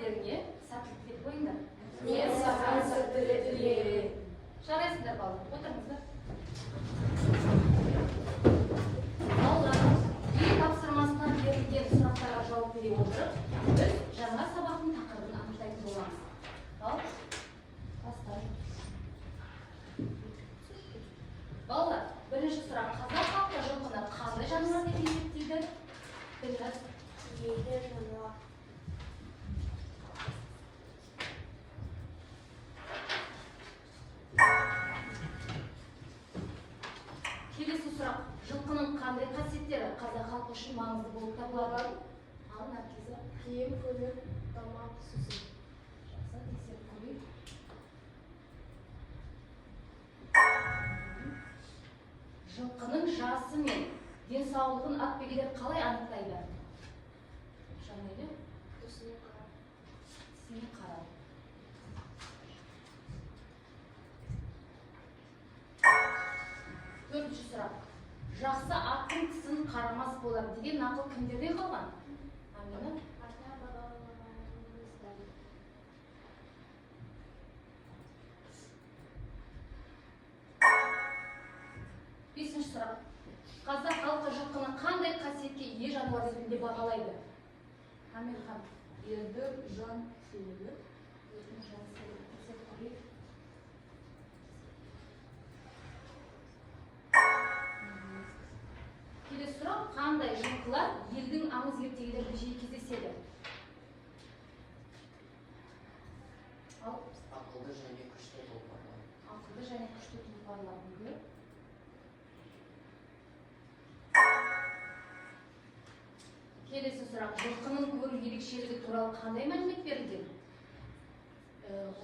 Бірлеріңе сәттілік тілеп қойыңдар. Мен саған сәттілік тілеймін. Жарайсыңдар, балалар, отырыңыздар. Балалар, үй тапсырмасына берілген сұрақтарға жауап бере отырып, біз жаңа сабақтың тақырыбын анықтайтын боламыз. Ал, бастайық. Балалар, бірінші сұрақ: қазақ халқы жылқыны қандай жануар деп есептейді? Ділназ. Киелі жануар. Келесі сұрақ: жылқының қандай қасиеттері қазақ халқы үшін маңызды болып табылады? Ал, Наргиза. Киім, көлік, тамақ, сусын. Жақсы, тексеріп көрейік. Жылқының жасы мен денсаулығын атбегілер қалай анықтайды? Жанелі. Түсіне қарап. Тісіне қарап. Төртінші сұрақ: жақсы аттың тісін қарамас болар деген нақыл кімдерден қалған? Амина. Ата бабаларымыздан. Бесінші сұрақ: қазақ халқы жылқыны қандай қасиетке ие жануар ретінде бағалайды? Амирхан. Ердің жан серігі. Ердің жан серігі. Тексеріп көрейік. Келесі сұрақ: қандай жылқылар елдің аңыз ертегілерінде жиі кездеседі? Ал. Ақылды және күшті тұлпарлар. Ақылды және күшті тұлпарлар дейді. Келесі сұрақ: жылқының көру ерекшелігі туралы қандай мәлімет берілген?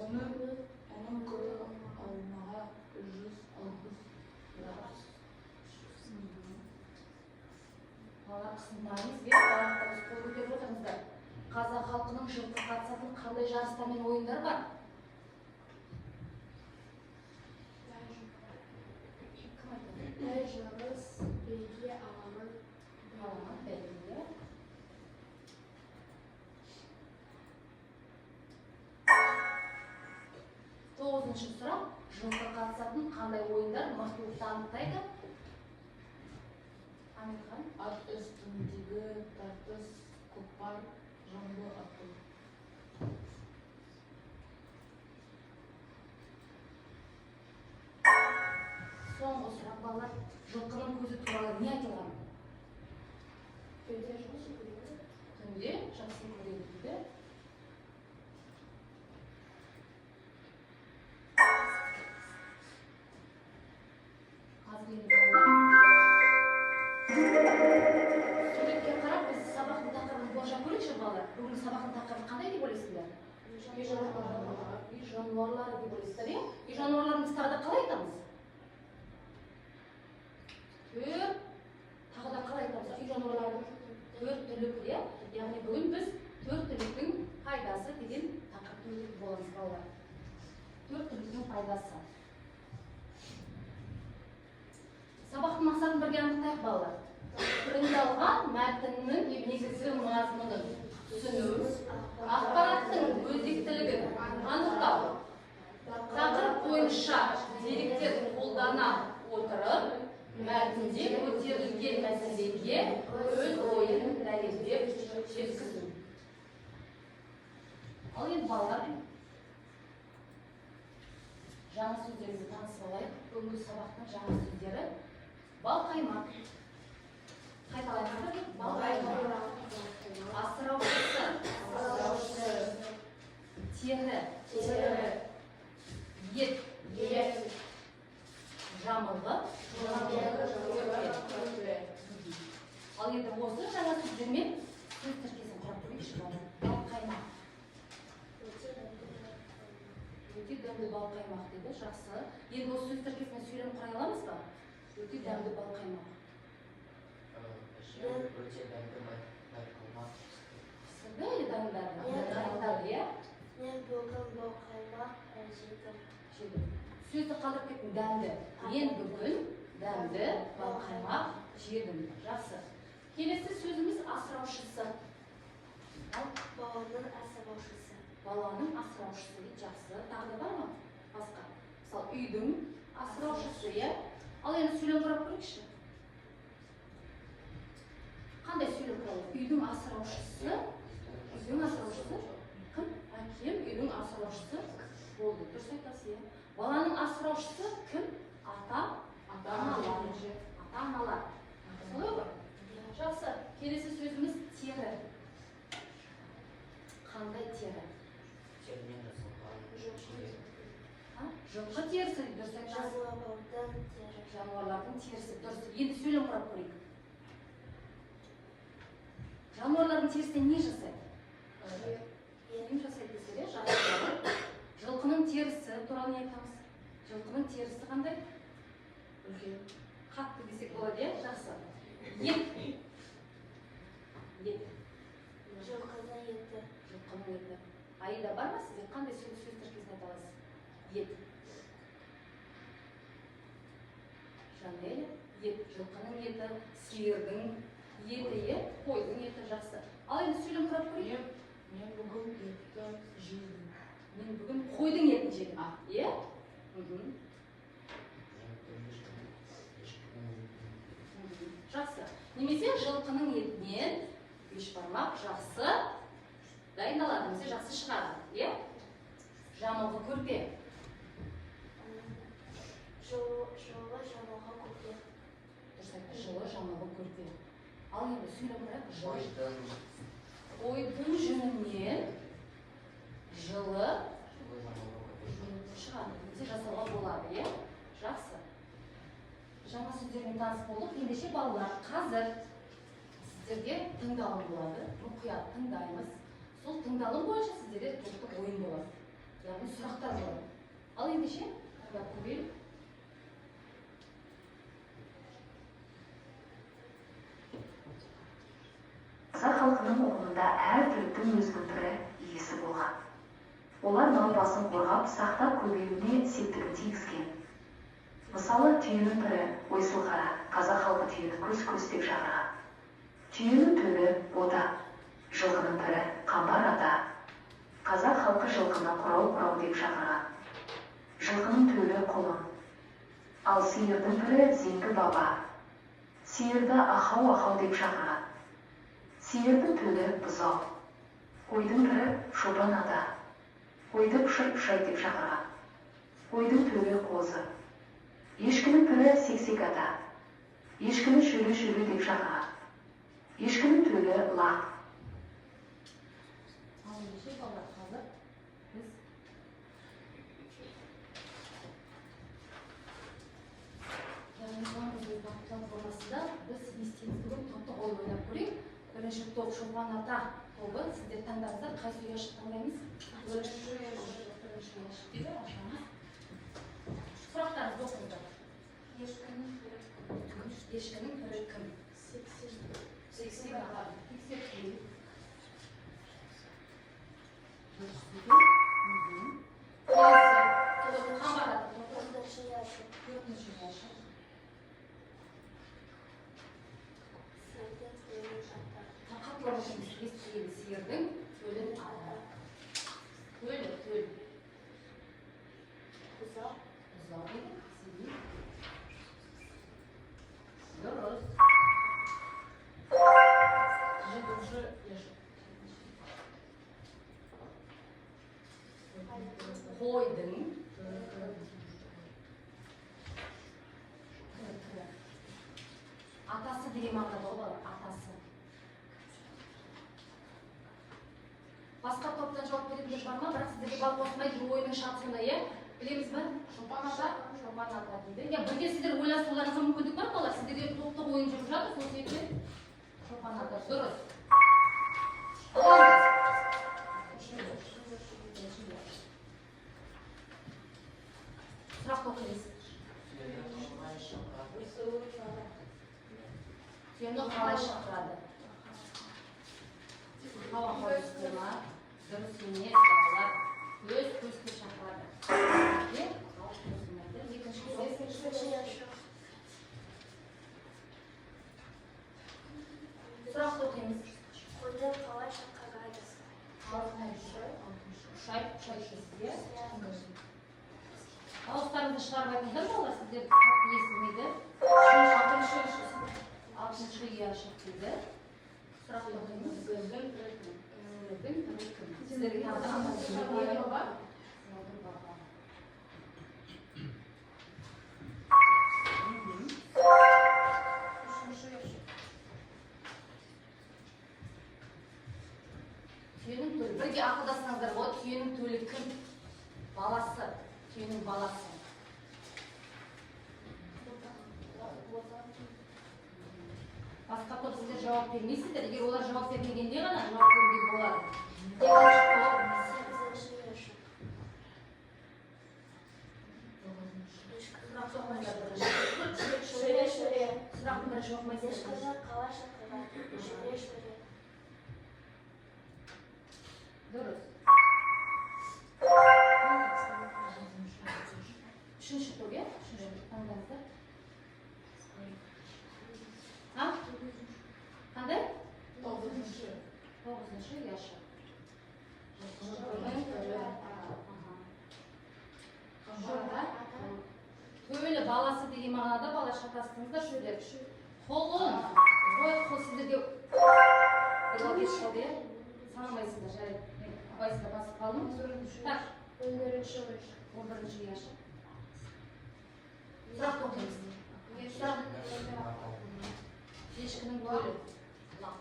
Оның көре алмаға 160 градус. Балалар, қысымдаймыз, иә? Барлықтарыңыз қол көтеріп отырыңыздар. Қазақ халқының жылқы қатысатын қандай жарыстар мен ойындар бар? Кім айтады? Тай жарыс, бәйге, аламан. Аламан бәйге, иә. Тоғызыншы сұрақ: жылқы қатысатын қандай ойындар мықтылықты анықтайды? Амирхан. Ат үстіндегі тартыс, көкпар, жамбы ату. Соңғы сұрақ, балалар: жылқының көзі туралы не айтылған? Түнде жақсы көреді. Түнде жақсы көреді дейді. Қазір енді, балалар, суретке қарап, біз сабақтың тақырыбын болжап көрейікші. Балалар, бүгінгі сабақтың тақырыбы қандай деп ойлайсыздар? Үй жануарлары. Үй жануарлары деп ойлайсыздар, иә? Үй жануарларын біз тағы да қалай айтамыз? Төрт. Тағы да қалай айтамыз үй жануарларын? Төрт түлік, иә? Яғни бүгін біз төрт түліктің пайдасы деген тақырыпты өтетін боламыз, балалар. Төрт түліктің пайдасы. Сабақтың мақсатын бірге анықтайық, балалар. Тыңдалған мәтіннің негізгі мазмұнын түсіну, ақпараттың өзектілігін анықтау, тақырып бойынша деректер қолдана отырып, мәтінде көтерілген мәселеге өз ойын дәлелдеп жеткізу. Ал енді, балалар, жаңа сөздерімізді танысып алайық. Бүгінгі сабақтың жаңа сөздері: балқаймақ. Қайталайық бірге: балқаймақ, асыраушысы, тері, ет, жамылғы, көрпе. Ал енді осы жаңа сөздермен сөз тіркесін құрап көрейікші, балалар. Балқаймақ. Өте дәмді балқаймақ деді. Жақсы. Енді осы сөз тіркесімен сөйлем құрай аламыз ба? Өте дәмді балқаймақ. Әжем өте дәмді балқаймақ пісірді. Пісірді или дайындады? Иә. Дайындады, иә? Мен бүгін балқаймақ жедім. Жедім. Сөзді қалдырып кеттім: дәмді. Мен бүгін дәмді балқаймақ жедім. Жақсы. Келесі сөзіміз: асыраушысы. Ал. Балалар. Баланың асыраушысы. Баланың асыраушысы дейді, жақсы. Тағы да бар ма? Басқа. Мысалы, үйдің асыраушысы, иә? Ал енді сөйлем құрап көрейікші. Қандай сөйлем құралды? Үйдің асыраушысы, үйдің асыраушысы кім? Әкем үйдің асыраушысы болды. Дұрыс айтасыз, иә? Баланың асыраушысы кім? Ата, аналар. Ата-аналар. Солай ғой? Жақсы. Келесі сөзіміз тері. Қандай тері? Теріден жасалған киім. Жылқы терісі, дұрыс айтасыз. Жануарлардың тері. Жануарлардың терісі, дұрыс. Енді сөйлем құрап көрейік. Жануарлардың терісінен не жасайды? Киім жасайды десек, иә, жақсы. Жылқының терісі туралы не айтамыз? Жылқының терісі қандай? Үлкен. Қатты десек болады, иә? Жақсы. Ет. Ет. Жылқының еті. Жылқының еті. Аида, бар ма сізде? Қандай сөз тіркесін айта аласыз? Ет. Жанеля, ет. Жылқының еті, сиырдың еті, иә? Қойдың еті, жақсы. Ал енді сөйлем құрап көрейік. Мен бүгін етті жедім. Мен бүгін қойдың етін жедім. Иә? Жақсы. Немесе жылқының етінен бешбармақ жақсы дайындалады, немесе жақсы шығады, иә? Жамылғы көрпе. Жылы жамылғы көрпе. Дұрыс айтты, жылы жамылғы көрпе. Ал енді сөйлем құрайық. Қойдың жүнінен жылы шығады, немесе жасауға болады, иә? Жақсы. Жаңа сөздермен таныс болдық. Ендеше балалар, қазір сіздерге тыңдалым болады. Мұқият тыңдаймыз. Сол тыңдалым бойынша сіздерде топтық ойын болады. Яғни сұрақтар болады. Ал ендеше тыңдап көрейік. Қазақ халқының ұғымында әр түліктің өзінің пірі, иесі болған. Олар мал басын қорғап, сақтап көбеюіне септігін тигізген. Мысалы, түйенің пірі Ойсылқара, қазақ халқы түйені көз-көз деп шақырған. Түйенің төлі Бота, жылқының пірі Қамбар ата. Қазақ халқы жылқыны құрау-құрау деп шақырған. Жылқының төлі құлын. Ал сиырдың пірі Зеңгі баба. Сиырды ахау-ахау деп шақырған. Сиырдың төлі бұзау. Қойдың пірі Шопан ата. Қойды пұшай-пұшай деп шақырған. Қойдың төлі қозы. Ешкінің пірі Сексек ата. Ешкіні шөлі-шөлі деп шақырған. Ешкінің төлі лақ. Ал ендеше балалар, қазір біз платформасында біз не істейміз? Бүгін топтық ойын ойнап көрейік. Бірінші топ Шолпан ата тобы. Сіздер таңдаңыздар, қайсы ұяшық таңдаймыз? Бірінші ұяшық дейді, ашамыз. Сұрақтарыңызды оқыңыздар. Ешкінің пірі. Ешкінің пірі кім? Сексен. Сексен аға. Тексеріп көрейік. Дұрыс екен. Келесі топ Қамбар ата тобы. Төртінші ұяшық. Төртінші ұяшық. Сиырдың төлін ата. Қаттылап оқимыз. Естіген сиырдың төлін ата. Төлі, төл. Бұзау. Бұзау дейді. Сиыр. Дұрыс. Жетінші ұяшық. Қойдың пірі. Атасы деген мағынада ғой балалар, атасы. Басқа топтан жауап беретіндер бар ма? Бірақ сіздерге бал қосылмайды, бұл ойынның шарты сондай, иә? Білеміз ба? Шолпан ата, Шолпан ата дейді. Иә, бірге сіздер ойласуларыңызға мүмкіндік бар, балалар. Сіздерде топтық ойын жүріп жатыр, сол себептен Шолпан ата дұрыс. Ал енді сұрақты оқимыз. Түйені қалай шақырады? Түйені қалай шақырады? Ахау, ахау десіздер ма? Дұрыс емес, балалар. Көз, көз деп шақырады. Е? Екінші топ. Бесінші ұяшық. Сұрақты оқимыз. Қойды қалай шақырады? Алтыншы. Үш ай, иә? Дауыстарыңызды шығарып айтыңыздар, балалар, сіздер қатты естілмейді. Алтыншы ұяшық. Алтыншы ұяшық дейді. Сұрақ қойыңыз. Сіздің пірі кім? Сіздердің пірі кім? Сіздерге тағы да Сәлдір баба. Сәлдір баба. Үшінші ұяшық. Түйенің төлі. Бірге ақылдассаңыздар болады. Түйенің төлі кім? Баласы. Түйенің баласы. Басқа топ, сіздер жауап бермейсіздер. Егер олар жауап бермегенде ғана жауап беруге болады. Екінші топ. Сегізінші ұяшық. Сұрақ оқымайсыздар бірінші. Шөре, шөре. Сұрақты бірінші оқымайсыздар. Ешкіні қалай шақырады? Шөре, шөре. Дұрыс. Үшінші топ, иә? Үшінші топ. Таңдаңыздар. А? Қандай? Тоғызыншы. Тоғызыншы ұяшық. Жылқының пірі ата. Төлі баласы деген мағынада, бала, шатастыңыздар, шөлер. Құлын. Ой, құл, сіздерге бір балл кетіп қалды, иә? Санамайсыздар, жарайды. Мен абайсызда басып қалдым. Так, 11-ші ұяшық. 11-ші ұяшық. Сұрақ оқимыз. Сұрақ. Ешкінің төлі. Лақ.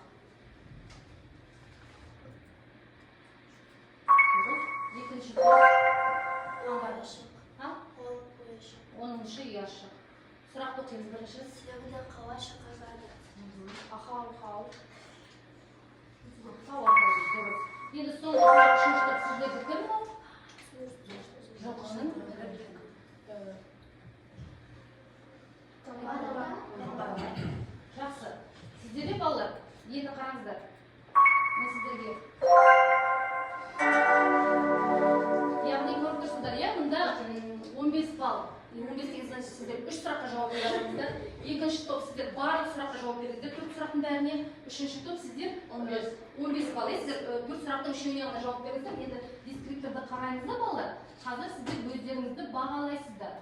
Дұрыс. Екінші топ. Он ұяшық. А? Он ұяшық. 10-шы ұяшық. Сұрақты оқимыз бірінші. Сиырды қалай шақырады? Ахау, хау. Хау, ахау, дұрыс. Енді соңғы сұрақ, үшінші топ, сіздерді кім ол? Жылқының пірі кім? Қамбар. Жақсы. Сіздерде, балалар, енді қараңыздар. Мен сіздерге, яғни көріп тұрсыздар, иә, мұнда 15 балл. 15 деген, значит, сіздер үш сұраққа жауап бере алдыңыздар. Екінші топ, сіздер барлық сұраққа жауап бердіңіздер, төрт сұрақтың бәріне. Үшінші топ, сіздер 15. 15 балл, иә, сіздер төрт сұрақтың үшеуіне ғана жауап бердіңіздер. Енді дескрипторды қараймыз да, балалар. Қазір сіздер өздеріңізді бағалайсыздар.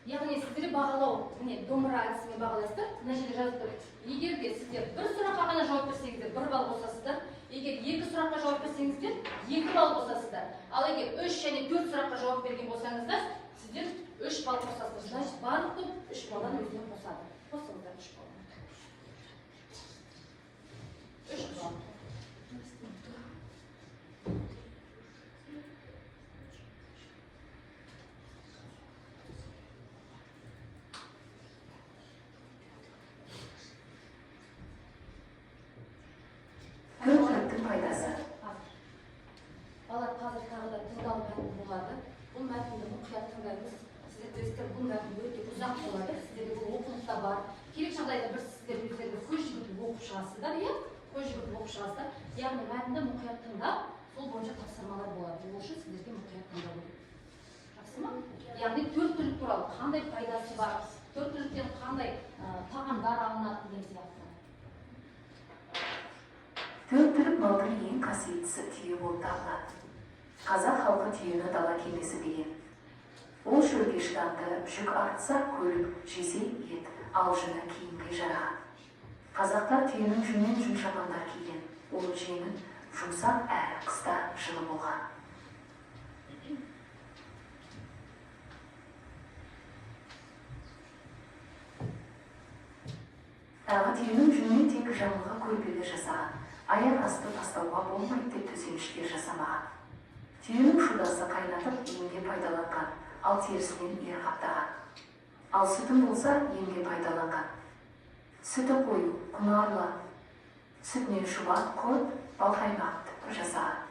Яғни сіздер бағалау, міне, домбыра әдісімен бағалайсыздар. Мына жерде жазып тұр. Егер де сіздер бір сұраққа ғана жауап берсеңіздер, 1 балл қосасыздар. Егер екі сұраққа жауап берсеңіздер, 2 балл қосасыздар. Ал егер үш және төрт сұраққа жауап берген болсаңыздар, сіздер 3 балл қосасыздар. Значит, барлық топ 3 баллдан өзіне қосады. Қосыңыздар 3 балл. 3 балл. Төрт түліктің пайдасы. Қазір. Балалар, қазір тағы да тыңдау мәтіні болады. Бұл мәтінді мұқият тыңдаймыз. Сіздер білесіздер, бұл мәтін өте ұзақ болады. Сіздерде бұл оқулықта бар. Керек жағдайда бір сіздер өздеріңіз көз жүгіртіп оқып шығасыздар, иә? Көз жүгіртіп оқып шығасыздар. Яғни мәтінді мұқият тыңдап, сол бойынша тапсырмалар болады. Ол үшін сіздерге мұқият тыңдау керек. Жақсы ма? Яғни төрт түлік туралы, қандай пайдасы бар, төрт түліктен қандай тағамдар алынады деген сияқты. Төрт түлік малдың ең қасиеттісі түйе болып табылады. Қазақ халқы түйені дала кемесі деген. Ол шөлге шыдамды, жүк артса көлік, жесе ет, ал жүні киімге жараған. Қазақтар түйенің жүнінен жүн шапандар киген. Ол жеңіл, жұмсақ әрі қыста жылы болған. Тағы түйенің жүнінен тек жамылғы, көрпелер жасаған. Аяқ асты тастауға болмайды деп төсеніштер жасамаған. Түйенің шудасы қайнатып емге пайдаланған, ал терісінен ер қаптаған. Ал сүтін болса емге пайдаланған. Сүті қою, құнарлы. Сүтінен шұбат, құрт, балқаймақ жасаған.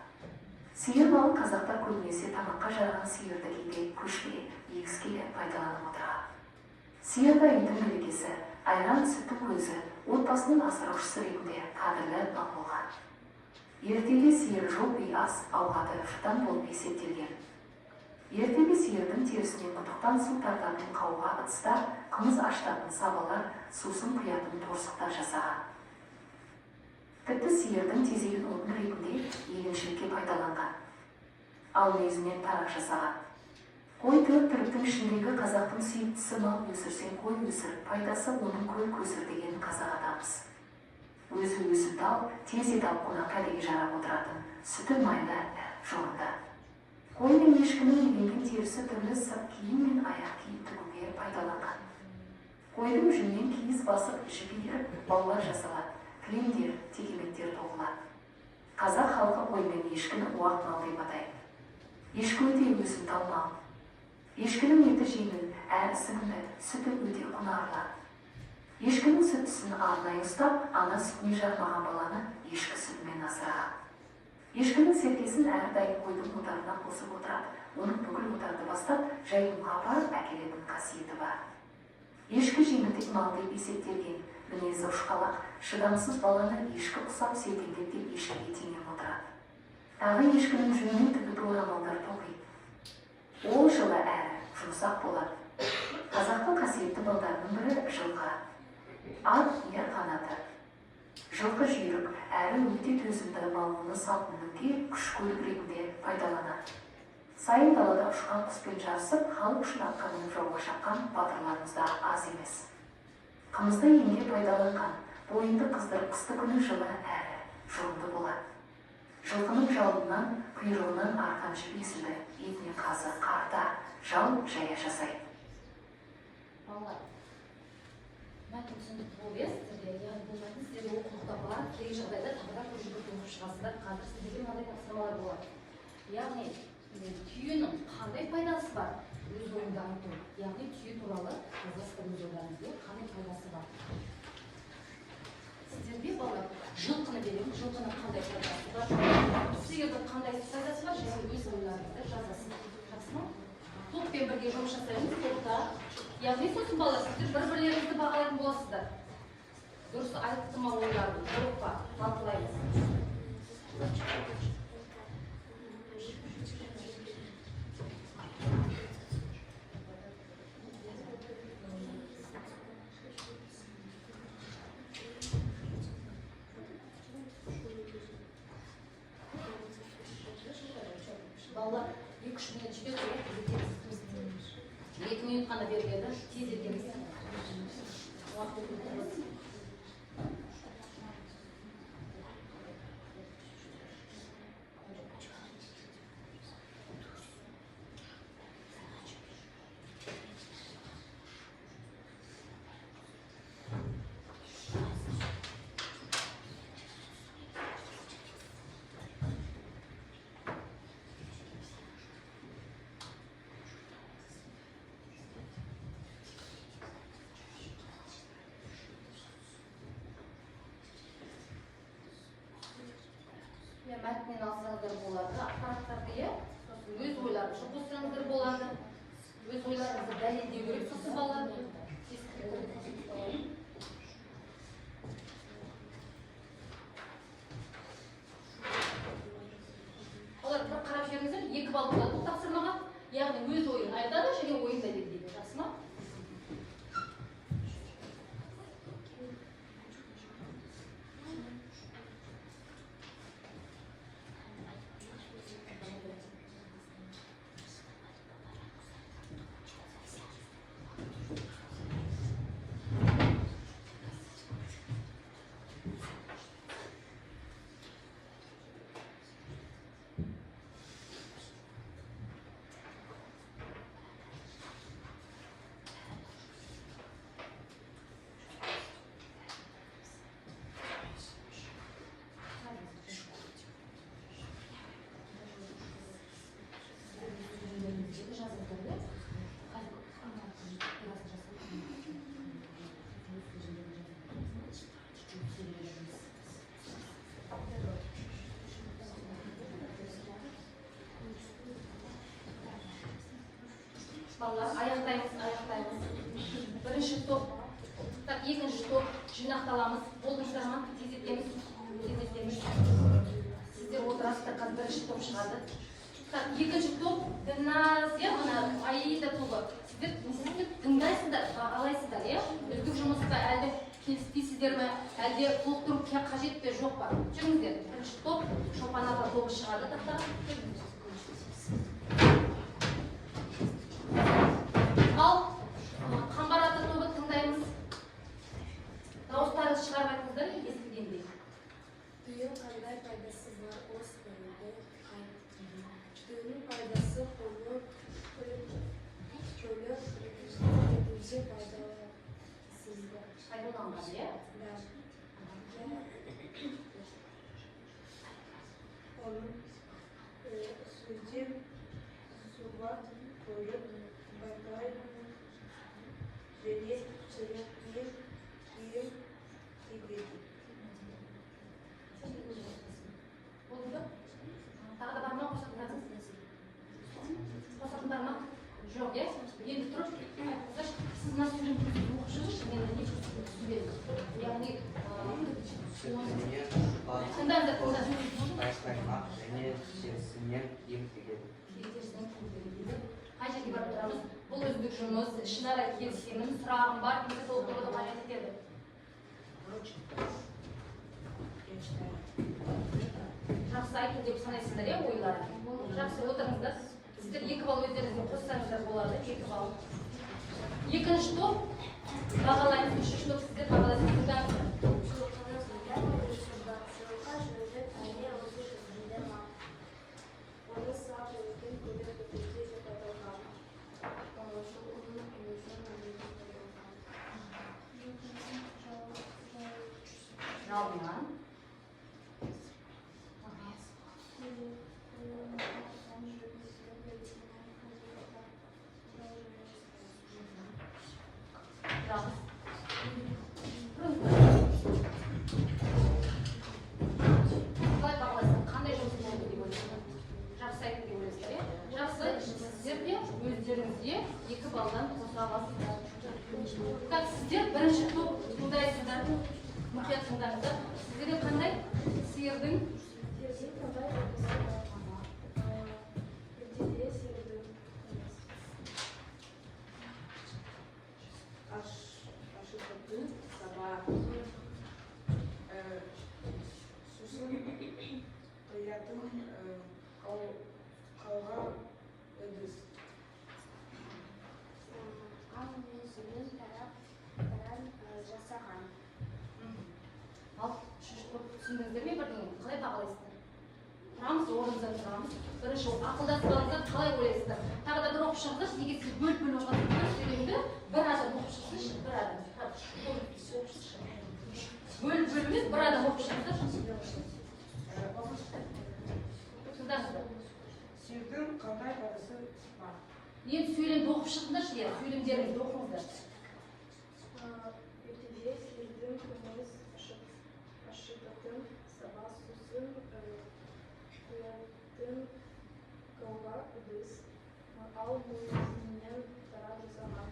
Сиыр малын қазақтар көбінесе тамаққа жараған сиырды кейде көшке, егіске пайдаланып отырған. Сиыр да үйдің берекесі, айран сүттің өзі отбасының асыраушысы ретінде қадірлі мал болған. Ертеде сиыр жоқ, үй ас ауқаты жұтаң болып есептелген. Ертеде сиырдың терісінен құдықтан су тартатын қауға ыдыстар, қымыз ашытатын сабалар, сусын құятын торсықтар жасаған. Тіпті сиырдың тезегін отын ретінде егіншілікке пайдаланған. Ал мүйізінен тарақ жасаған. Қой төрт түліктің ішіндегі қазақтың сүйіктісі. Мал өсірсең, қой өсір, пайдасы оның көл көсір деген қазақ атамыз. Өзі өсімтал, тез ет алып, қонақ кәдеге жарап отыратын, сүті майлы әрі жонды. Қой мен ешкінің иленген терісі түрлі сырт киім мен аяқ киім тігуге пайдаланған. Қойдың жүнінен киіз басып, жіп иіріп, баулар жасалады, кілемдер, текеметтер тоқылады. Қазақ халқы қой мен ешкіні уақ мал деп атайды. Ешкі өте өсімтал мал. Ешкінің еті жеңіл әрі сіңімді, сүті өте құнарлы. Ешкінің сүттісін арнайы ұстап, ана сүтіне жарымаған баланы ешкі сүтімен асыраған. Ешкінің серкесін әрдайым қойдың отарына қосып отырады. Оның бүкіл отарды бастап, жайылымға апарып әкелетін қасиеті бар. Ешкі жеңілтек мал деп есептелген. Мінезі ұшқалақ, шыдамсыз баланы ешкі құсап селтеңдеп те ешкіге теңеп отырады. Тағы ешкінің жүнінен тігіп орамалдар тоқиды. Ол жылы әрі жұмсақ болады. Қазақтың қасиетті малдарының бірі жылқы. Ат — ер қанаты. Жылқы жүйрік әрі өте төзімді мал. Оны салт мінуге, күш көлік ретінде пайдаланады. Сайын далада ұшқан құспен жарысып, халық үшін атқа мініп жауға шапқан батырларымыз да аз емес. Қымызды емге пайдаланған. Бойыңды қыздырып, қысты күні жылы әрі жонды болады. Жылқының жалынан, құйрығынан арқан, жіп есілді, етінен қазы, қарта, жал, жая жасайды. Балалар, мәтін түсінікті болды, иә, сіздерге? Яғни бұл мәтін сіздерге оқулықта бар. Керек жағдайда тағы да көшіріп оқып шығасыздар. Қазір сіздерге мынандай тапсырмалар болады, яғни түйенің қандай пайдасы бар, өз ойыңды айту. Яғни түйе туралы жазасыздар өз ойларыңызды, иә, қандай пайдасы бар. Сіздерге, балалар, жылқыны беремін. Жылқының қандай пайдасы бар, сиырдың қандай пайдасы бар және өз ойларыңызды жазасыздар. Жақсы ма? Топпен бірге жұмыс жасаймыз топта. Яғни сосын, балалар, сіздер бір бірлеріңізді бағалайтын боласыздар. Дұрыс айтты ма ойларын, жоқ па, талқылаймыз. Балалар, 2-3 минут жетеді ғой, иә? 2 минут қана беріледі, тездетеміз, уақыт өте тығыз. Иә, мәтіннен алсаңыздар болады ақпараттарды, иә. Сосын өз ойларыңызды қоссаңыздар болады. Өз ойларыңызды дәлелдеу керек сосын, балалар. Ескертіп қосып салайын. Балалар, бір қарап жіберіңіздер. 2 балл болады бұл тапсырмаға. Яғни өз ойын айтады және ойын дәлелдейді. Жақсы ма? Жазыңыздар, иә. Қазір ана Балалар, аяқтаймыз, аяқтаймыз. Бірінші топ, так, екінші топ, жинақталамыз. Болдыңыздар ма? Тездетеміз, тездетеміз. Сіздер отырасыздар, қазір бірінші топ шығады. Так, екінші топ, Дінназ, иә, мына Аида тобы. Сіздер не істейсіздер? Тыңдайсыздар, бағалайсыздар, иә? Үздік жұмыс па, әлде Келіспейсіздер ме, әлде толықтыру қажет пе, жоқ па? Жүріңіздер. Бірінші топ, Шолпан апа тобы шығады тақтаға. Ал Қамбар ата тобы, тыңдаймыз. Дауыстарыңызды шығарып айтыңыздар естілгендей. Түйенің қандай пайдасы бар, осы сөйлемді айт. Түйенің пайдасы қолы көлік ретінде пайдалансыздар. Пайдаланған, иә? Да. Оның сүттен сабан, көлік, батай және теріден киім тігеді. Болды ба? Тағы да бар ма қосатындарыңыз? Қосатын бар ма? Жоқ, иә? Енді тұрып айтыңыздаршы, сіз мына сөйлемді оқып шығыңызшы, мен не түсінбедім. Яғни, Сүтінен шұбат, тыңдаңыздар, тыңдаңыз. башбармақ және терісінен киім тігеді. Терісінен киім тігеді дейді. Қай жерге барып тұрамыз? Бұл үздік жұмыс, ішінара келісемін, сұрағым бар, немесе толықтыруды қажет етеді. Я читаю. Жақсы айтты деп санайсыздар, иә, ойлары? Жақсы, отырыңыздар. Сіздер 2 балл өздеріңізге қоссаңыздар болады, 2 балл. Екінші топ бағалаймыз, үшінші топ, сіздер бағалайсыздар. Тыңдаңыздар. Жылқының қандай пайдасы бар? Жылқы жүзіп әне осы жүзінде мал. Оны сап үлкен көлік ретінде де пайдаланған. Жылқының мүйізі ретінде пайдаланған. Жалынан. Тұрамыз. Тұрыңыздар. Қалай бағалайсыздар? Қандай жұмыс болды деп ойлайсыздар? Жақсы айтты деп ойлайсыздар, иә? Жақсы, сіздер де өздеріңізге 2 баллдан қоса аласыздар. Так, сіздер бірінші топ, тыңдайсыздар. Мұқият тыңдаңыздар. Сіздерде қандай сиырдың Сиырдың қандай пайдасы бар? Ертеде сиырдың пайдасы. Ашытатын саба, сусын құятын қолға ыдыс. Ал мүйізінен таран жасаған. Ал үшінші топ, түсіндіңіздер ме бірдеңе? Қалай бағалайсыздар? Тұрамыз, орнымыздан тұрамыз. Бірінші ақылдасып алыңыздар, қалай ойлайсыздар? Тағы да бір оқып шығыңыздаршы, неге сіз бөліп бөліп оқып бір сөйлемді бір адам оқып шықсыншы, бір адам. Оқып шықсыншы. Бөліп бөліп емес, бір адам оқып шығыңыздаршы. Тыңдаңыздар. Сиырдың қандай пайдасы бар? Енді сөйлемді оқып шығыңдаршы, иә, сөйлемдеріңізді оқыңыздар. Ертеде сиырдың қымыз ашытатын саба, сусын құятын қолға ыдыс, ал мүйізінен таран жасаған.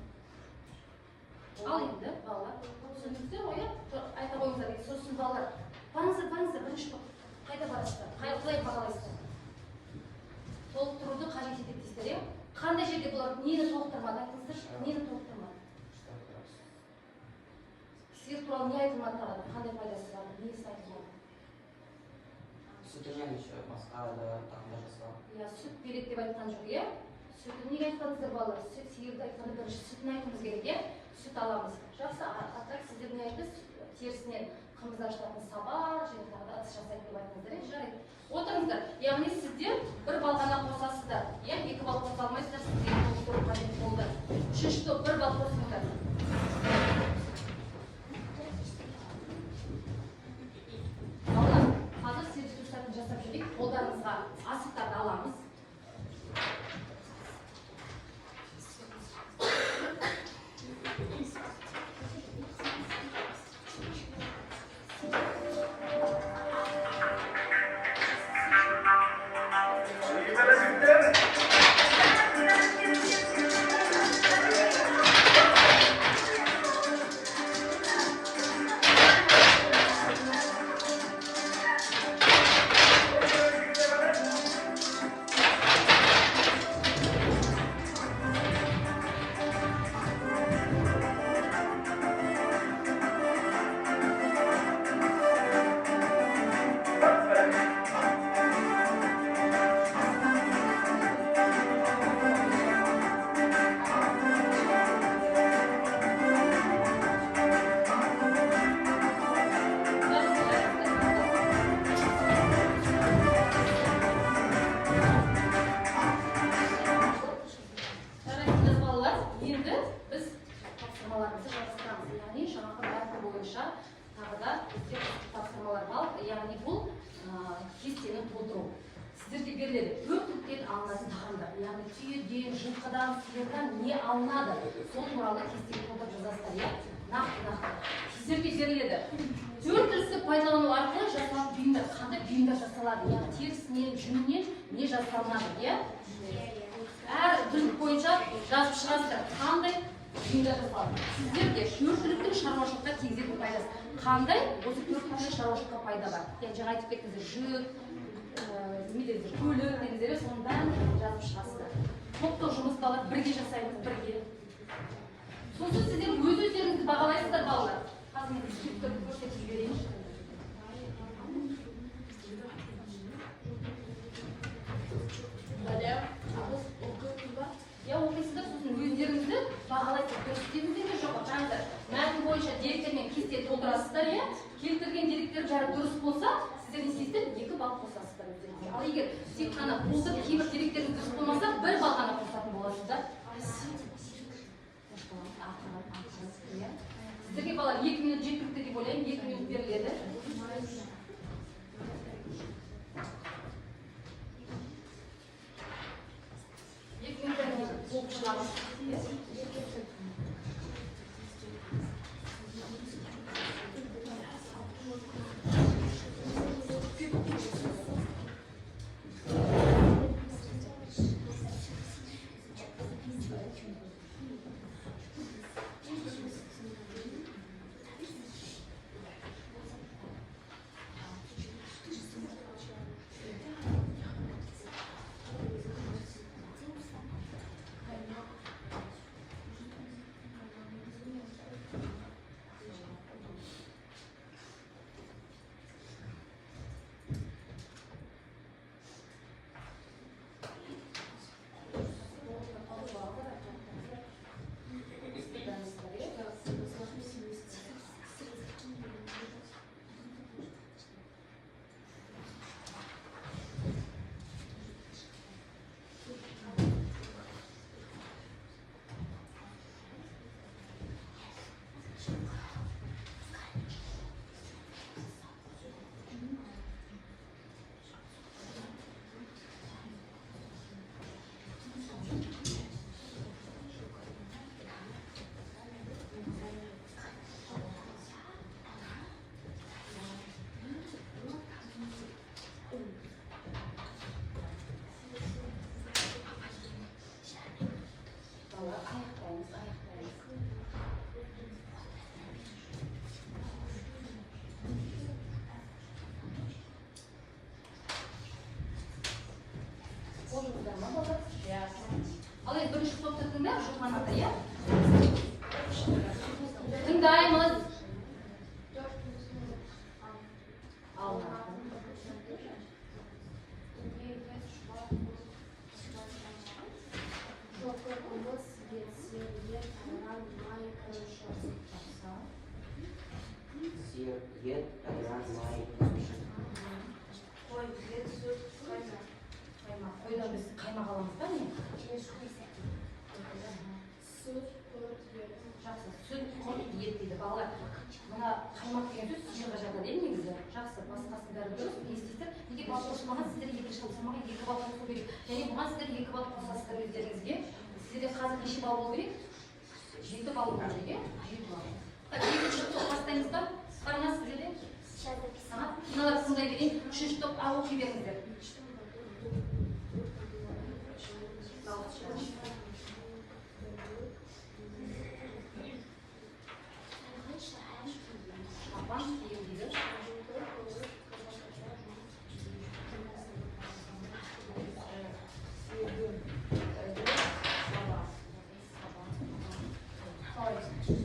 Ал енді балалар, түсіндіңіздер ғой, иә? Айта қойыңыздар. Сосын балалар, барыңыздар, барыңыздар, бірінші топ. Қайда барасыздар? Қалай бағалайсыздар? Толықтыруды қажет етеді дейсіздер, иә? Қандай жерде бұлар нені толықтырмады, айтыңыздаршы, нені толықтырмады? Что тұрасыз? Сиыр туралы не айтылмады тағы да? Қандай пайдасы бар? Несі айтылмады? Сүтінен еще басқа да тағамдар жасалады. Иә, сүт береді деп айтқан жоқ, иә? Сүтін неге айтпадыңыздар, балалар? Сүт, сиырды айтқанда бірінші сүтін айтуымыз керек, иә? Сүт аламыз. Жақсы, а так сіздер не айтты? Сүт терісінен қымыз ашытатын саба және тағы да ыдыс жасайды деп айттыңыздар, иә? Жарайды. Отырыңыздар. Яғни сіздер 1 балл ғана қосасыздар, иә? 2 балл қоса алмайсыздар, сізге толықтыру қажет болды. Үшінші топ, 1 балл қосыңыздар. Балалар, қазір сөз сәтін жасап жіберейік. Қолдарыңызға асықтарды аламыз. Тағы да бізде тапсырмалар бар, яғни бұл кестені толтыру. Сіздерге беріледі төрт түліктен алынатын тағамдар, яғни түйеден, жылқыдан, сиырдан не алынады, сол туралы кестеге толтырып жазасыздар, иә? Нақты-нақты. Сіздерге беріледі. Төрт түлікті пайдалану арқылы жасалатын бұйымдар, қандай бұйымдар жасалады, яғни терісінен, жүнінен не жасалынады, иә? Әр түлік бойынша жазып шығасыздар, қандай бұйымдар жасалады. Сіздерге төрт түліктің шаруашылыққа тигізетін пайдасы қандай? Осы төрт түліктің шаруашылыққа пайда бар. Яғни жаңа айтып кеттіңіздер, жүк, не дедіңіздер, көлік дедіңіздер, соның бәрін жазып шығасыздар. Топтық жұмыс балалар, бірге жасаймыз, бірге. Сосын сіздер өз өздеріңізді бағалайсыздар, балалар. Қазір мен дескрипторды көрсетіп жіберейінші. Иә, оқисыздар, сосын өздеріңізді бағалайсыздар. Дұрыс істедіңіздер ме, жоқ па? Қараңыздар, мәтін бойынша деректермен кесте толтырасыздар, иә? Келтірген деректер бәрі дұрыс болса, сіздер не істейсіздер? 2 балл қосасыздар өздеріңізге. Ал егер тек қана толтырып кейбір деректеріңіз дұрыс болмаса, 1 балл ғана қосатын боласыздар. Сіздерге балалар 2 минут жеткілікті деп ойлаймын, 2 минут беріледі. 2 минуттан кейін толып шығамыз. Балалар, аяқтаймыз, аяқтаймыз. Болдыңыздар ма, балалар? Иә. Ал енді бірінші топты тыңдайық, Жұлман ата, иә? Тыңдаймыз. Ал. Жылқы, қымыз, ет, сиыр, ет, айран, май, қойшы. Сиыр, ет, айран, май, қойшы. Қой, ет, сүт, қаймақ. Қаймақ. Қойдан біз қаймақ аламыз ба, не? Сүт, құрт, ет. Жақсы, сүт, құрт, ет дейді балалар. Мына қаймақ деген сөз сиырға жатады, иә, негізі. Жақсы, басқасының бәрі дұрыс. Не істейсіздер? Неге балл қосылмаған? Сіздер екінші тапсырмаға 2 балл қосу керек. Және бұған сіздер 2 балл қосасыздар өздеріңізге. Сіздерде қазір неше балл болу керек? 7 балл болу керек, иә? 7 балл. Так, екінші топ бастаймыз ба? Бар ма сіздерде? Аха, мыналар тыңдай берейін. Үшінші топ, оқи беріңіздер. Шапан киім дейді. Сиырдың ірі саба. Қой, сүт,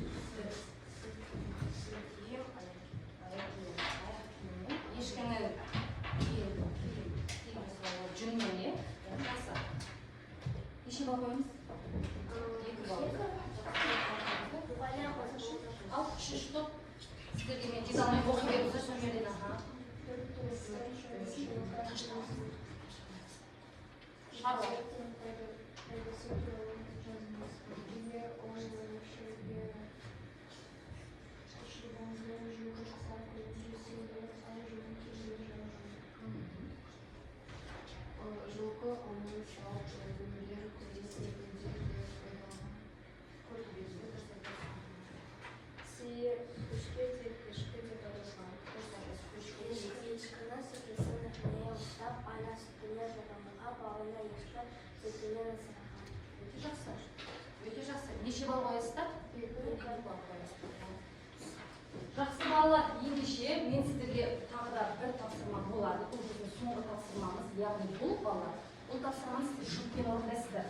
киім, аяқ киім. Аяқ киіммен. Ешкіні киім, киім, киім жасауға жүннен, иә? Жақсы. Неше балл қоямыз? 2 балл. Ал үшінші топ. Сіздерге мен жете алмай оқи беріңіздер сол жерден, аха. Шаруа. Жылқы аман сау өмірлері көбейсін дегенде де пайдаланған. Көп белгі дұрыс айтасыз. Сиыр көшке деп ешкі деп аталған. Дұрыс айтасыз. Көшке. Ешкіні сүтісін іріне ұстап, ана сүтіне жарамаға, баланы ешкі сүтімен асыраған. Өте жақсы. Өте жақсы. Неше балл қоясыздар? Екі балл қоясыздар. Жақсы балалар, ендеше мен сіздерге тағы да бір тапсырма болады. Бұл біздің соңғы тапсырмамыз, яғни бұл балалар, бұл тапсырманы сіздер жұппен орындайсыздар.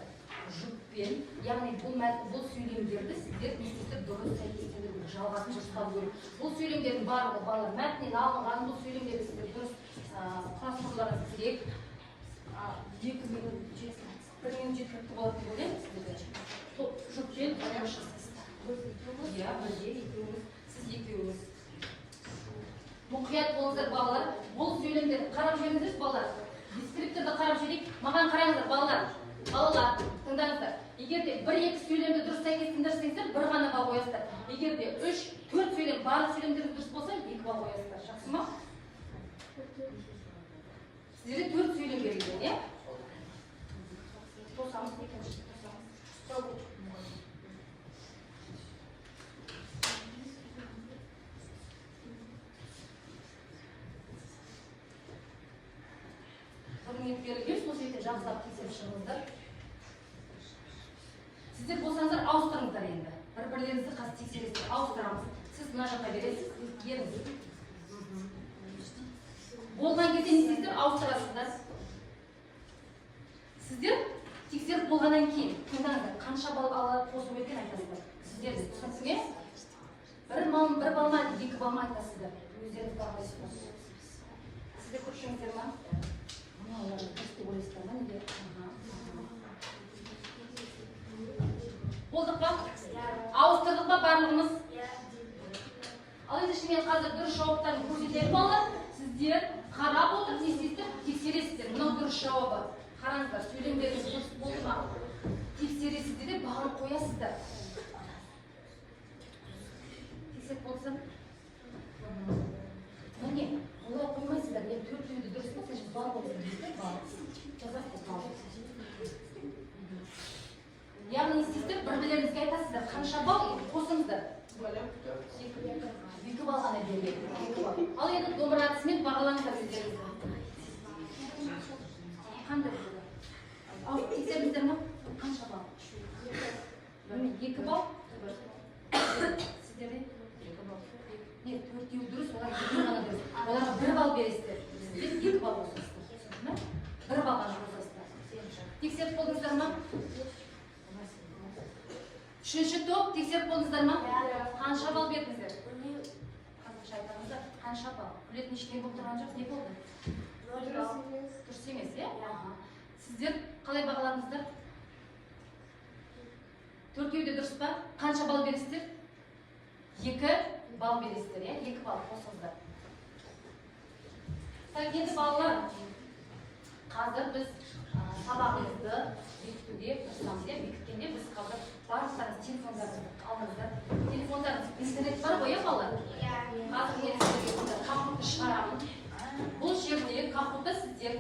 Жұппен, яғни бұл сөйлемдерді сіздер не істейсіздер, дұрыс сәйкестендіру керек, жалғасын дұрыстау керек. Бұл сөйлемдердің барлығы балалар мәтіннен алынған, бұл сөйлемдерді сіздер дұрыс құрастыруларыңыз керек. 2 минут, 1 минут жеткілікті болады деп ойлаймын сіздерге. Сол жұппен жұмыс жасайсыздар. Иә, бірге екеуіңіз, сіз екеуіңіз. Мұқият болыңыздар балалар. Бұл сөйлемдерді қарап жіберіңіздерші балалар. Дескрипторды қарап жіберейік. Маған қараңыздар балалар. Балалар, тыңдаңыздар. Егер де 1-2 сөйлемді дұрыс сәйкестендірсеңіздер, бір ғана балл қоясыздар. Егер де 3-4 сөйлем, барлық сөйлемдеріңіз дұрыс болса, 2 балл қоясыздар. Жақсы ма? Сіздерде 4 сөйлем берілген, иә? Қосамыз, екінші қосамыз. Бір минут берілген, сол жерде жақсылап тексеріп шығыңыздар. Сіздер болсаңыздар ауыстырыңыздар енді. Бір-бірлеріңізді қазір тексересіздер, ауыстырамыз. Сіз мына жаққа бересіз, сіз беріңіз. Болған кезде не істейсіздер, ауыстырасыздар. Сіздер тексеріп болғаннан кейін тыңдаңыздар, қанша балл ала қосу екенін айтасыздар. Сіздер түсінікті ме? Бір балл, бір балл ма, 2 балл ма айтасыздар. Өздеріңіз бағалайсыздар. Сіздер көршіңіздер ма? Мыналар дұрыс деп ойлайсыздар ма, неге? Болдық па? Ауыстырдық па барлығымыз? Ал ендеше мен қазір дұрыс жауаптарын көрсетемін балалар. Сіздер қарап отырып не істейсіздер? Тексересіздер. Мынау дұрыс жауабы. Қараңыздар, сөйлемдеріңіз дұрыс болды ма? Тексересіздер де балл қоясыздар. Тексеріп болсам? Міне, олай қоймайсыздар. Мен төртеуі де дұрыс па? Сіз балл қойсыз дейсіздер, балл. Жазасыздар балл. Яғни не істейсіздер? Бір-бірлеріңізге айтасыздар. Қанша балл қосыңыздар? 2 балл ғана беріледі. 2 балл. Ал енді домбыра әдісімен бағалаңыздар өздеріңізді. Қандай болды? Ал тексердіңіздер ма? Қанша балл? 2 балл. Сіздерде? Не, төртеуі дұрыс, олар екеуі ғана дұрыс. Оларға 1 балл бересіздер. Сіздер 2 балл қосасыздар. Түсінді ме? 1 балл ғана қосасыздар. Тексеріп болдыңыздар ма? Үшінші топ тексеріп болдыңыздар ма? Қанша балл бердіңіздер? Қазақша айтамыздар, қанша балл? Күлетін ештеңе болып тұрған жоқ, не болды? Дұрыс емес, иә? Сіздер қалай бағаладыңыздар? Төртеуі де дұрыс па? Қанша балл бересіздер? 2 балл бересіздер, иә? 2 балл қосыңыздар. Так, енді балалар, қазір біз сабағымызды бекітуге тырысамыз, иә? Бекіткенде біз қазір барлықтарыңыз телефондарыңызды алыңыздар. Телефондарыңыз интернет бар ғой, иә, балалар? Қазір мен сіздерге онда Kahoot-ты шығарамын. Бұл жерде Kahoot-та сіздер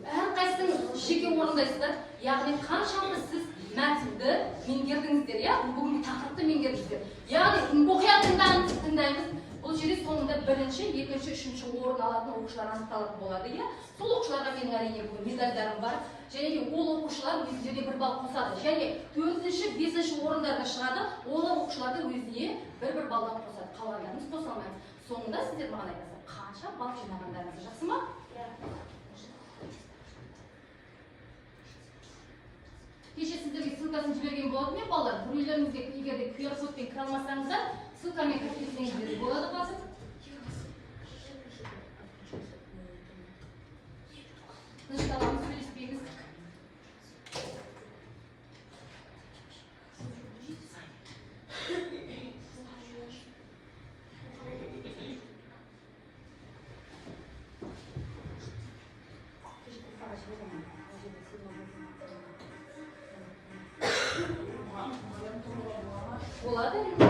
әрқайсыңыз жеке орындайсыздар. Яғни қаншалықты сіз мәтінді меңгердіңіздер, иә? Бүгінгі тақырыпты меңгердіңіздер. Яғни мұқият тыңдаймыз. Бұл жерде соңында бірінші, екінші, үшінші орын алатын оқушылар анықталатын болады, иә? Сол оқушыларға менің әрине бүгін медальдарым бар. Және де ол оқушылар өздеріне 1 балл қосады. Және төртінші, бесінші орындарда шығады. Ол оқушылар да өзіне бір-бір баллдан қосады. Қалғандарымыз қоса алмаймыз. Соңында сіздер маған айтасыздар, қанша балл жинағандарыңызды, жақсы ма? Кеше сіздерге ссылкасын жіберген болатын мен балалар. Біреулеріңізге егер де QR кодпен кіре алмасаңыздар, ссылкамен кіріп кетсеңіздер де болады қазір. Тынышталамыз, сөйлеспейміз. Болады әрине.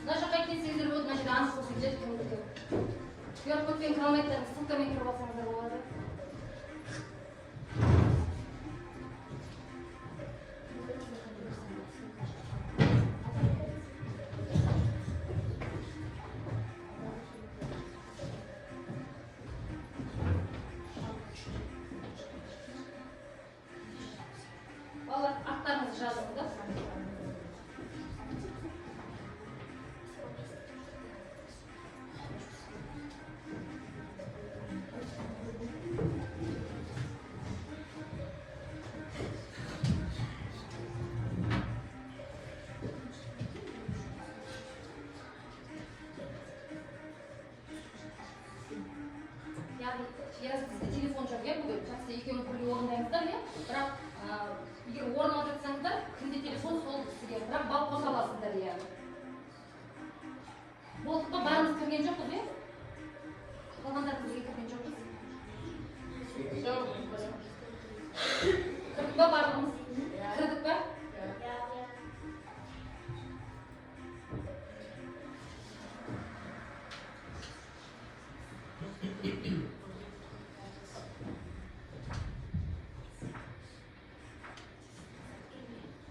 Мына жаққа келсеңіздер болады, мына жерде анық көрсетіледі кімдікі. QR кодпен кіре алмайтындар ссылкамен кіріп алсаңыздар болады. Балалар, аттарыңызды жазыңыздар. Яғни Ерасыл, сізде телефон жоқ, иә? Бүгін жақсы, екеуміз бірге орындаймыздар, иә. Бірақ егер орын алып жатсаңыздар, кімде телефон, сол кісіге, бірақ балл қоса аласыздар, иә. Болдық па? Бәріміз кірген жоқпыз, иә? Қалғандарымыз неге кірген жоқпыз? Кірдік па барлығымыз? Кірдік па?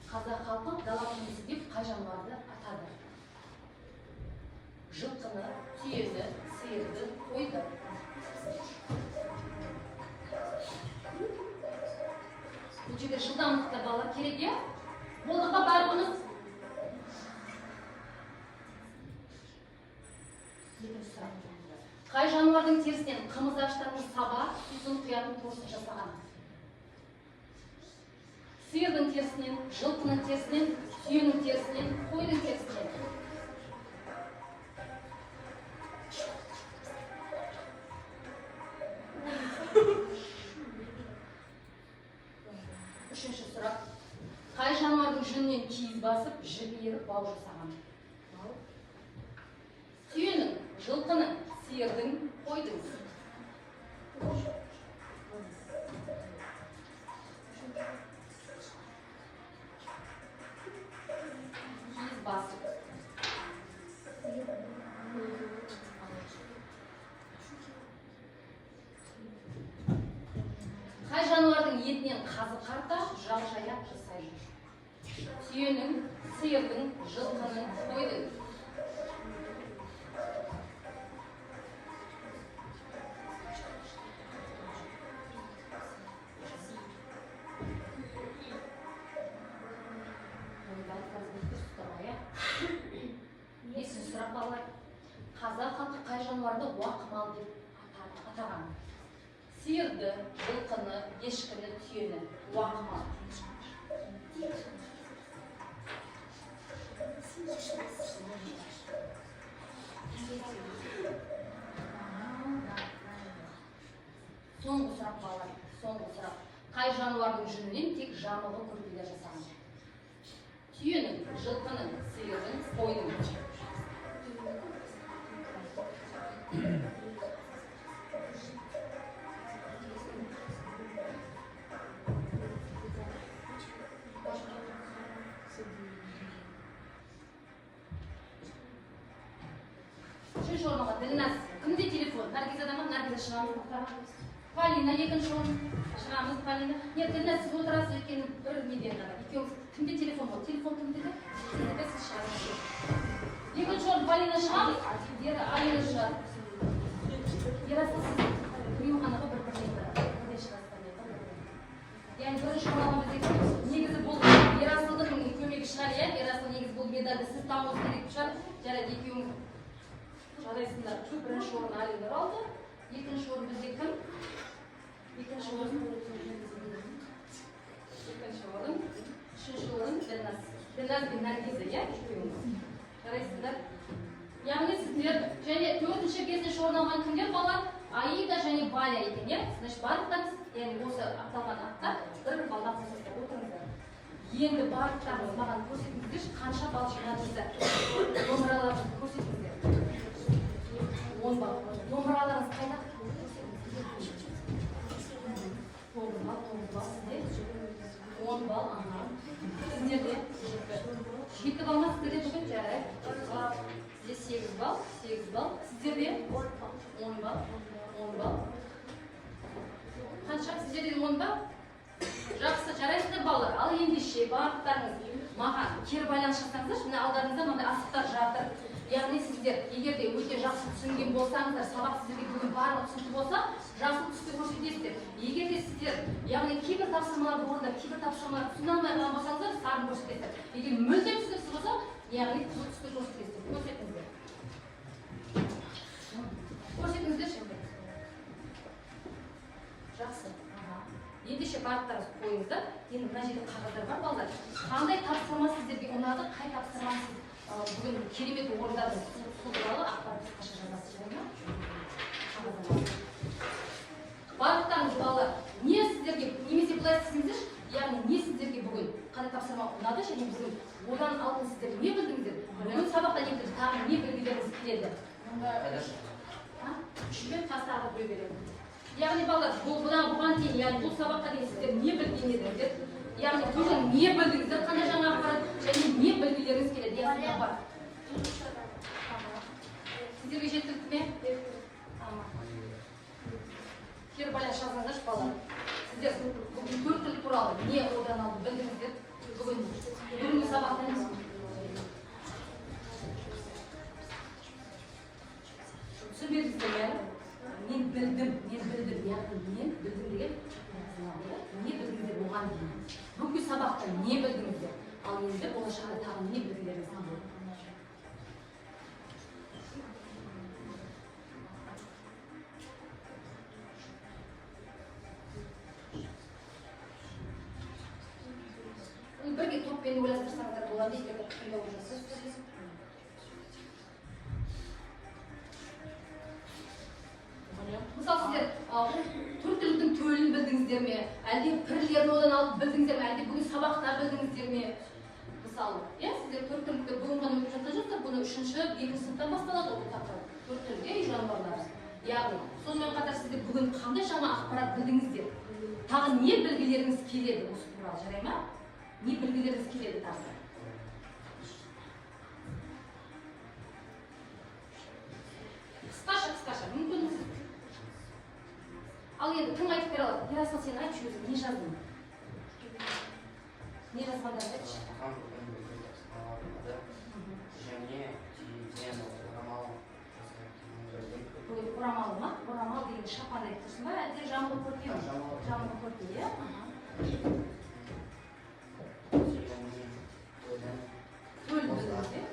Қазақ халқы дала түйесі деп қай жануарды атады? Жылқыны, түйені, сиырды, қойды. Бұл жерде жылдамдықта балалар керек, иә? Болдық па барлығымыз? Екінші сұрақ. Қай жануардың терісінен қымыз ашытатын саба, сусын құятын торсық жасаған? Сиырдың терісінен, жылқының терісінен, түйенің терісінен, қойдың терісінен. Үшінші сұрақ. Қай жануардың жүнінен киіз басып, жіп иіріп бау жасаған? Түйенің, жылқының, сиырдың, қойдың. Киіз басып. Қай жануардың етінен қазы қарта, жал жая жасайды? Түйенің, сиырдың, жылқының, қойдың. Ой, барлықтарыңыз біліп тұрсыздар ғой, иә? Бесінші сұрақ, балалар. Қазақ халқы қай жануарды уақ мал деп атаған? Сиырды, жылқыны, ешкіні, түйені. Уақ мал. Соңғы сұрақ, балалар, соңғы сұрақ. Қай жануардың жүнінен тек жамылғы көрпелер жасаған? Түйенің, жылқының, сиырдың, қойдың. Үшінші орынға Ділназ. Кімде телефон? Наргизада ма? Наргиза, шығамыз тоқтаға. Полина екінші орын. Шығамыз, Полина. Нет, Ділназ, сіз отырасыз, өйткені бір неден ғана. Екеуміз. Кімде телефон болды? Телефон кімде? Сіздікі, сіз шығасыз. Екінші орын Полина, шығамыз. Вера, Алина шығады. Ерасыл, сіз біреу ғана ғой, бір бірден бірден шығасыздар. Яғни бірінші орын алған бізде кім? Негізі бұл Ерасылдың көмегі шығар, иә? Ерасыл, негізі бұл медальді сіз табуыңыз керек шығар. Жарайды, екеуіңіз жарайсыңдар. Бірінші орын Алина алды. Екінші орын бізде кім? Екінші орын. Екінші орын. Үшінші орын Ділназ. Ділназ бен Наргиза, иә? Екеуіңіз. Жарайсыңдар. Яғни сіздер және төртінші, бесінші орын алған кімдер, балалар? Аида және Валя екен, иә? Значит, барлықтарыңыз, яғни осы аталған аттар бір бір балдан қосасыздар, отырыңыздар. Енді барлықтарыңыз маған көрсетіңіздерші, қанша балл жинадыңыздар. Домбыраларыңызды көрсетіңіздер. 10 балл. Домбыраларыңыз қайда? 9 балл, 9 балл сізде. 10 балл, аха. Сіздерде 7 балл ма сіздерде бүгін? Жарайды. Сізде 8 балл, 8 балл. Сіздерде 10 балл. Мазмұн ба? Жақсы, жарайсыздар, балалар. Ал ендеше барлықтарыңыз маған кері байланыс жасаңыздаршы. Мына алдарыңызда мынандай асықтар жатыр. Яғни сіздер егер де өте жақсы түсінген болсаңыздар, сабақ сіздерге бүгін барлығы түсінікті болса, жасыл түсті көрсетесіздер. Егер де сіздер, яғни, кейбір тапсырмаларды орындап, кейбір тапсырмаларды түсіне алмай қалған болсаңыздар, сарын көрсетесіздер. Егер мүлдем түсініксіз болса, яғни қызыл түсті көрсетесіздер. Көрсетіңіздер, көрсетіңіздерші. Жақсы, аха. Ендеше барлықтарыңыз қойыңыздар. Енді мына жерде қағаздар бар, балалар. Қандай тапсырма сіздерге ұнады, қай тапсырманы сіз бүгін керемет орындадыңыз, сол туралы ақпарат қысқаша жазасыз, жарай ма? Қағаздан. Барлықтарыңыз, балалар, не сіздерге, немесе былай істесеңіздерші, яғни не сіздерге бүгін қандай тапсырма ұнады және бүгін одан алдын сіздер не білдіңіздер, бүгін сабақта не білдіңіздер, тағы не білгілеріңіз келеді? А? Үшпен қас тағы біреу беремін. Яғни, балалар, бұл бұған дейін, яғни бұл сабаққа дейін сіздер не білген едіңіздер, яғни бүгін не білдіңіздер, қандай жаңа ақпарат және не білгілеріңіз келеді? Яғни бар, сіздерге жеткілікті ме? Ама. Кері байланыс жазыңыздаршы, балалар. Сіздер бүгін төрт тіл туралы не одан алды білдіңіздер бүгінгі сабақтан? Түсінбедіңіздер ме? Мен білдім, мен білдім, яғни мен білдім деген, иә? Не білдіңіздер оған дейін, бүгінгі сабақта не білдіңіздер, ал енді болашақта тағы не білгілеріңіз келеді? Бірге топпен ойластырсаңыздар болады, егер де қиындау болып жатса сіздерге. Мысалы, сіздер төрт түліктің төлін білдіңіздер ме, әлде пірлерін одан алып білдіңіздер ме, әлде бүгін сабақта білдіңіздер ме? Мысалы, иә, сіздер төрт түлікті бүгін ғана өтіп жатқан жоқсыздар, бұны үшінші, екінші сыныптан басталады ғой бұл тақырып, төрт түлік, иә, үй жануарлары. Яғни сонымен қатар сіздер бүгін қандай жаңа ақпарат білдіңіздер, тағы не білгілеріңіз келеді осы туралы, жарай ма? Не білгілеріңіз келеді тағы? Қысқаша, қысқаша, мүмкін. Ал енді кім айтып бере алады? Ерасыл, сен айтшы, өзің не жаздың, не жазғандарды айтшы. Маған бүгін бүкіл тапсырмалар ұнады және түйеден орамал жасайтынын білдім. Бүгін орамал ма? Орамал деген шапан айтып тұрсың ба, әлде жамылғы көрпе ме? Жамылғы. Жамылғы көрпе, иә, аха. Түйенің төлін. Төл білдіңіз, иә?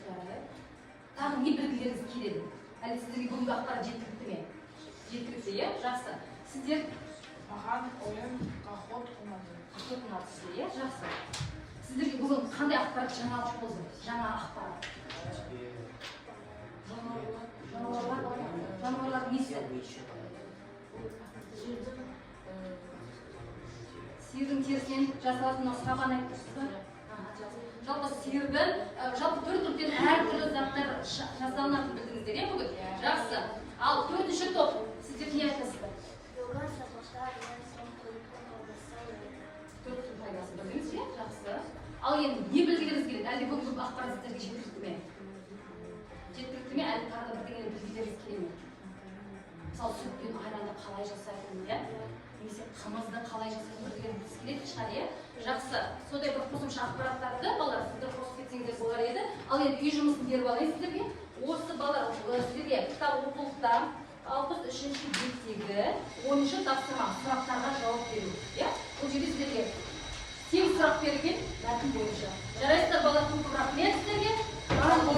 Жарайды. Тағы не білгілеріңіз келеді? Әлде сіздерге бүгінгі ақпарат жеткілікті ме? Жеткілікті, иә, жақсы. Сіздер? Маған ойын Kahoot ұнады. Kahoot ұнады сізге, иә, жақсы. Сіздерге бүгін қандай ақпарат жаңалық болды, жаңа ақпарат? Түйе. Жануарлар. Жануарлар несі? Жердің Сиырдың терісінен жасалатын мынау сабан айтып тұрсыз ба? Аха, жақсы. Жалпы сиырдың, жалпы төрт түліктен әртүрлі заттар жасалынатынын білдіңіздер, иә, бүгін? Жақсы. Ал төртінші топ, сіздер не айтасыздар? Бүгін сабақта мен соң төрттің пайдасы өтті. Төрт түлік пайдасын білдіңіз, иә, жақсы. Ал енді не білгілеріңіз келеді? Әлде бүгінгі ақпарат сіздерге жеткілікті ме? Жеткілікті ме, әлде тағы да бірдеңені білгілеріңіз келе ме? Мысалы, сүт пен айранды қалай жасайтынын, иә, немесе қымызды қалай жасайтынын білгілеріңіз келетін шығар, иә? Жақсы. Сондай бір қосымша ақпараттарды, балалар, сіздер қосып кетсеңіздер болар еді. Ал енді үй жұмысын беріп алайын сіздерге. Осы, балалар, сіздерге кітап оқулықта 63-беттегі 10-тапсырма, сұрақтарға жауап беру, иә. Бұл жерде сіздерге сегіз сұрақ берілген мәтін бойынша. Жарайсыздар, балалар, көп көп рахмет сіздерге. Барлық